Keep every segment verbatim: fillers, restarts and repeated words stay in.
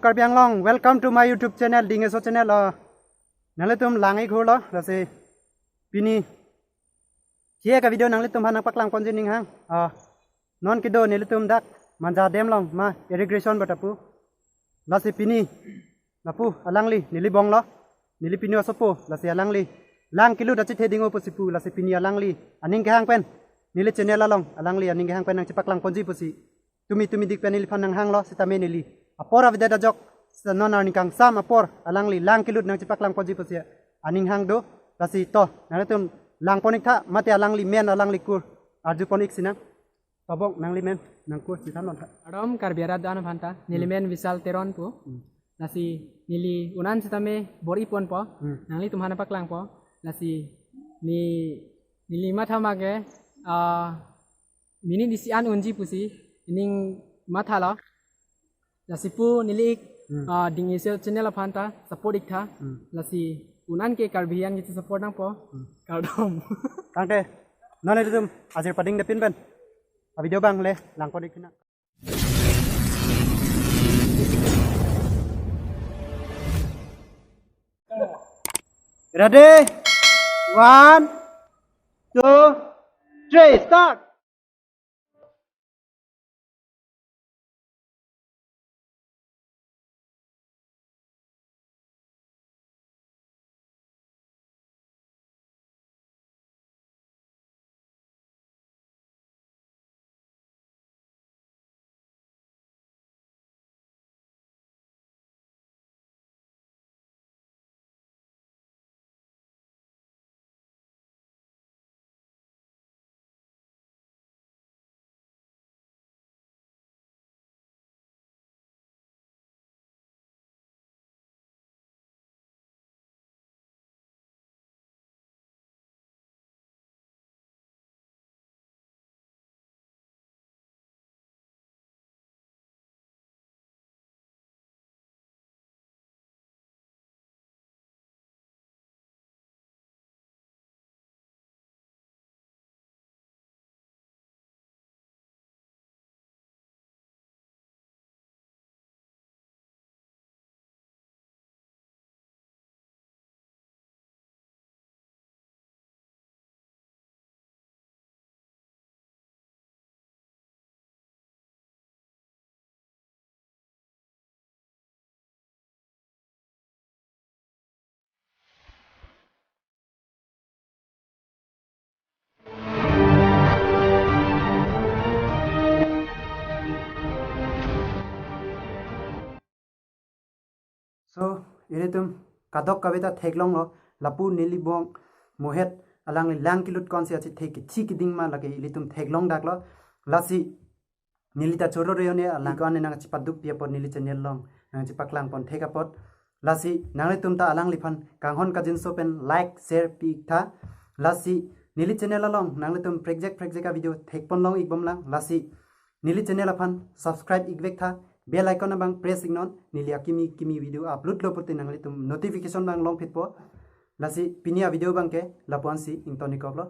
Karbi Anglong, welcome to my YouTube channel, Ding Eso channel. Oh, nanglitum lang-ik hurlo, lasi pini thek a-video nanglitum aphan nangpaklang ponji aning hang. Oh, non kedo nelitum dak Manja Dam along ma irrigation bata pu. Lasi pini lapu alangli neli bonglo, neli pinu asopo, lasi alangli lang kelut achethe ding-o pusi pu, lasi pini alangli aning kehang pen, neli channel along alangli aning kehang pen nangchepaklang ponji pusi tumi tumidik pen neliphan nanghanglo, sitame neli apor avedet ajok, sita non arni kangsam apor alangli lang kelut nangchepaklang ponji pusi aning hang do. Lasi to, nanglitum lang pon-ik tha, mate alangli men alangli kur arju pon-ik sinang. Tobok, nangli men, nangkur si than non tha. Kardom Karbi arat do-an aphanta, neli men Vishal Teron pu. Hmm. Lasi neli un-an sitame bor-i ponpo, Hmm. nanglitum aphan paklangpo. Lasi ne, neli matha ma ke, ah, minit isi an unji pusi nening mathalo. Lasi pu neli-ik, Hmm. ah, Ding Eso channel aphanta support-ik tha. Hmm. Lasi un-an ke Karbi an ke support nangpo. Hmm. Kardom. Tangte, non nelitum ajir padingdepin pen a-video abang le lang pon-ik nang. Ready? One, two, three, start. So, ilitum kadokave ta theklonglo, lapu neli bong mohet alangli lang kelut konsi achethe kethi keding ma lake ilitum theklong daklo. Lasi neli ta choro reone alang ko ane nangchepaduk pi apot neli channel along nangchepaklang pon thek apot. Lasi nanglitum ta alangliphan kanghon kangjinso pen like, share pi-ik tha. Lasi neli channel along nanglitum prekjak prekjak a-video thek pon long-ik bomlang. Lasi neli channel aphan subscribe-ik vek tha, bell icon abang press-ik non, neli akimi kimi video upload lo pute nanglitum notification abang longphitpo. Lasi pini a-video abang ke lapu-ansi ington-ik koklo.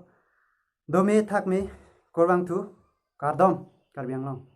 Dome thakme, kurvangthu, kardom, Karbi Anglong.